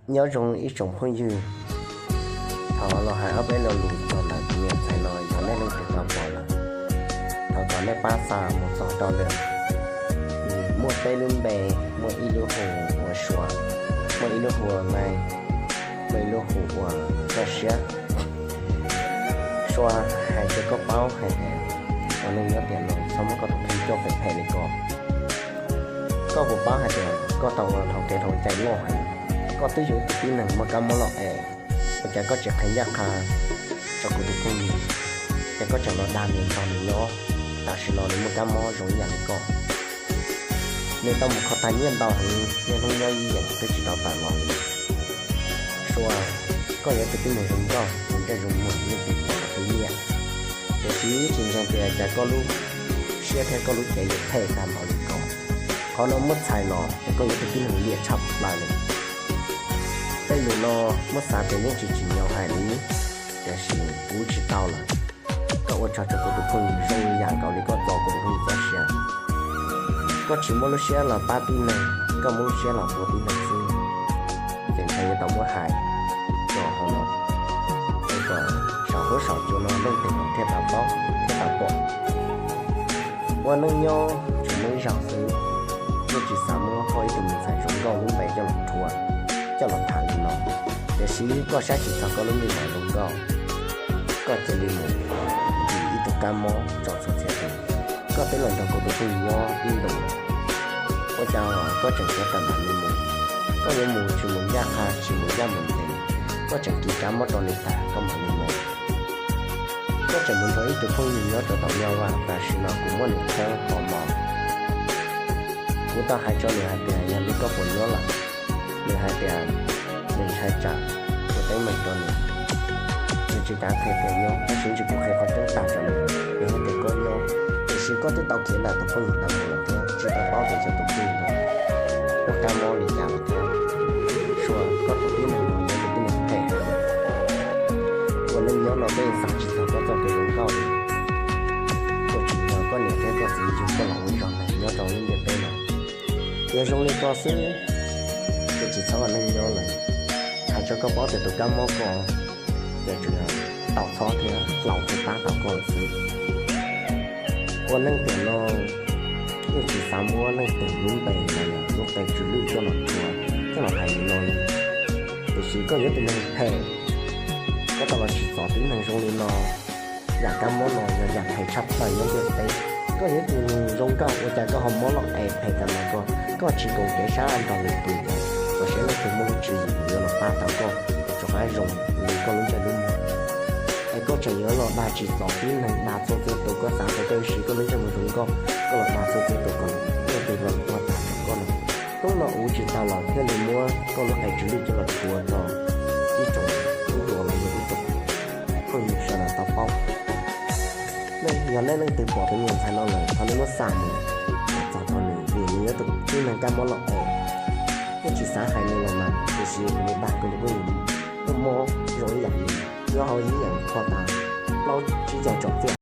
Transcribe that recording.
Nyob zoo ib tsoom phooj ywg, thov los hais ob peb lo lus rau ntawm tus me ntxhais no, yog nej leej twg tau pom lawm, thov kom nej pab xa mus txog rau lawm. Muaj peb lub npe, muaj ib lub hu ua Sua, muaj ib lub hu ua Nai, muaj ib lub hu ua Txoj Siab. Sua, hais rau koj paub hais tias ua neej nyob tiam no txhob muab koj tus kheej coj phem phem li ko. Koj puas paub hais tias koj tau ua dhau kev dhau cai loj heev, koj twb yog ib tug tib neeg muaj kab mob loj es, ua cas koj tsis qhia ncaj qha rau kuv tus phooj ywg, ces koj tseem los dag nws nrog nws nyob, tam sim no nws muaj kab mob zoo ib yam li koj. Nws tau mus kho tag nyiaj ntau heev, niaj hnub nyob ib yam twb tsis tau tawm los li. Sua, koj yog ib tug tib neeg zoo nkauj, tus ntsej zoo muag, yeej tsis pom tus nyiaj, tiam sis tsis ntseeg tias cas koj lub siab thiab koj lub cev yuav phem tag npaum li ko. Qhov no muab txhais los ces koj yog ib tug tib neeg liam tshaj plaws li. Tej lus no muab xav tias yeej tsis tsim nyog hais li, tiam sis kuv tsis tau lawm. Koj ua tsaug rau kuv tus phooj ywg zoo li yam nkaus li koj txo kuv tus phooj ywg txoj sia. Koj tsis muab lub siab los pab tib neeg, koj muab lub siab los tua tib neeg xwb. Ces ntshe yuav tau muab hais rau hauv no, es kom saum huab saum cua no leej twg thiaj tau paub thiab tau pom. Ua neej nyob tsuas muaj ib zaug xwb, yeej tsis xav muab koj ib tug me ntxhais zoo nkauj lub npe coj los rhuav, coj los tham li no. Tiam sis koj saib tsis txog koj lub me nyuam zoo nkauj, koj cia li mus ris ib tug kab mob rau txhua txhia tus. Koj twb los nrog kuv tus phooj ywg nyob ib ntus, ua cas koj tseem khiav tawm mam li mus? Koj yuav mus tsis mus ncaj qha, tsis mus ncaj mus ncees, koj tseem kis kab mob rau nws tag koj mam li mus. Koj tseem mus nrog ib tug phooj ywg nyob rau tom Nyab Vaj, tam sim no kuv muab nws khawb qhov mos. Kuv tau hais rau nws hais tias yog li koj puas nyob lawm, nws hais tias nws ntshai tsam kuv teeb meem rau nws. Nws tsis kav qhia tias nyob, tab sis ntshe kuv qhia qhov tseeb tag rau nws, nws hais tias koj nyob, tiam sis koj twb tau khiav ntawm tus phooj ywg ntawd mus lawm thiab, tsis tau paub tias yog tus phooj ywg ntawd muaj kab mob li cas lawm thiab. Sua, koj tus tib neeg no yog tus tib neeg phem heev. Ua neej nyob no peb xav tsis txog koj txoj kev zoo nkauj li. Ua tsis yog koj niam thiab koj txiv yug koj los ua zog neeg nyob rau lub ntiaj teb no. Yog zoo li ko xwb, ces tsis txhob ua neej nyob lawm. Hais rau koj paub tias tus kab mob ko ces tsuas yog tau txhob thiab hlau thiaj pab tau koj lawm xwb. Ua neej tiam no yeej tsis xav muab leej twg lub npe los yog lub qe tsw lwj coj los rhuav, coj los hais li no li. Tiam sis koj yog ib tug neeg phem, koj tau los tsim txom tib neeg zoo li no. Yam kab mob no yog yam phem tshaj plaws nyob ntiaj teb. Koj yog ib tug neeg zoo nkauj ua cas koj ho mob loj es phem tas mas koj, koj tsis koom kev sab nrog lwm tus ces los saib leej twg muaj lub tswv yim yuav los pab tau koj kom rov qab zoo li koj lub ntsej lub muag. Es koj tseem yuav los dag tsim txom tib neeg, dag txhua txhia tus, koj xav tias koj yuav siv koj lub ntsej muag zoo nkauj, koj los dag txhua txhia tus kom leej twg los tuag tas rau koj no. Hnub no ua tsis tau los thiaj li muab koj lub qe tsw lwj coj los rhuav rau ib tsoom tub hluas los yog ib tsoom phooj ywg sawv daws tau paub. Nej, yog nej leej twg pom tus me ntxhais no lawm, thov nej muab xa mus txog rau nws, vim nws yog tus tib neeg kab mob loj es. Nej tsis xav hais nws los mas, tiam sis nws dag kuv tus phooj ywg muaj mob zoo ib yam li, nyob hauv ib yam kho tas plaub tsib caug tsom txiaj.